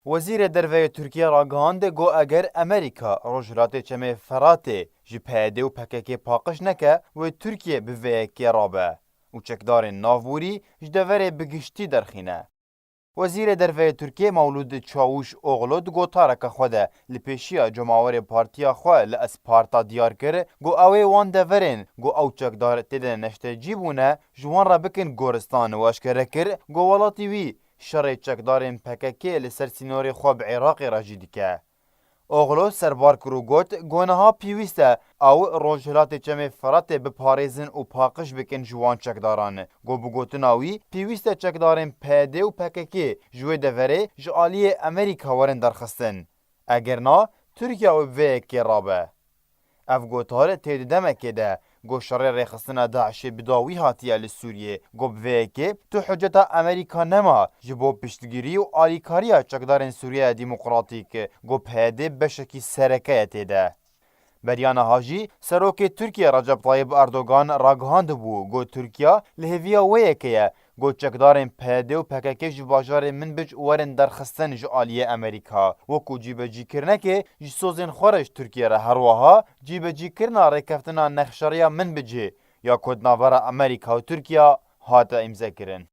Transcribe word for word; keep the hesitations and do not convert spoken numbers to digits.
Wezîrê Derve yê Tirkiye ragihandê ku eger Amerîka Rojhilatê Çemê Feratê ji P Y D û P K K paqij neke, wê Tirkiye bi vê yekê rabe û çekdarên navborî ji deverê bi giştî derxîne. Wezîrê Derve yê Tirkiye Mewlûd Çawûş Oxlu di gotareke xwe de li pêşiya cemawerê partiya xwe li Isparta diyar kir ku ew ê wan deverên ku ew çekdar tê de neştecî bûne, ji wan re bikin goristan û eşkere kir ku welatî wî şerê çekdarên P K K li ser sînorê xwe bi Iraqê re jî dike. Oxlo serbar kir û got, ku niha pêwîst e ew Rojhilatê Çemê Feratê biparêzin û paqij bikin ji wan çekdaran. Ku bi gotina wî, pêwîst e çekdarên P Y D û P K K ji wê deverê ji aliyê Amerîka werin derxistin. Eger na, Tirkiye wê bi vê yekê rabe. Ev gotar tê di demekê de ku şerê rêxistina DAIŞê bi dawî hatiye li Sûriyê, ku bi vê yekê tu hiceta Amerîka nema ji bo piştgirî û alîkariya çekdarên Sûriyeya Demokratîk, ku P Y D beşekî sereke ye tê de. Beriya niha jî Serokê Tirkiye Recep Tayyip Erdogan ragihandibû ku Tirkiye li hêviya wê yekê ye ku çekdarên P Y D û P K K ji bajarê Minbic werin derxistin ji aliyê Amerîka, wekû cîbecîkirinekê ji sozên xwe re ji Tirkiye re, her wiha cîbecîkirina rêkeftina nexşeriya Minbicê ya ku di navbera Amerîka û Tirkiye hate îmzekirin.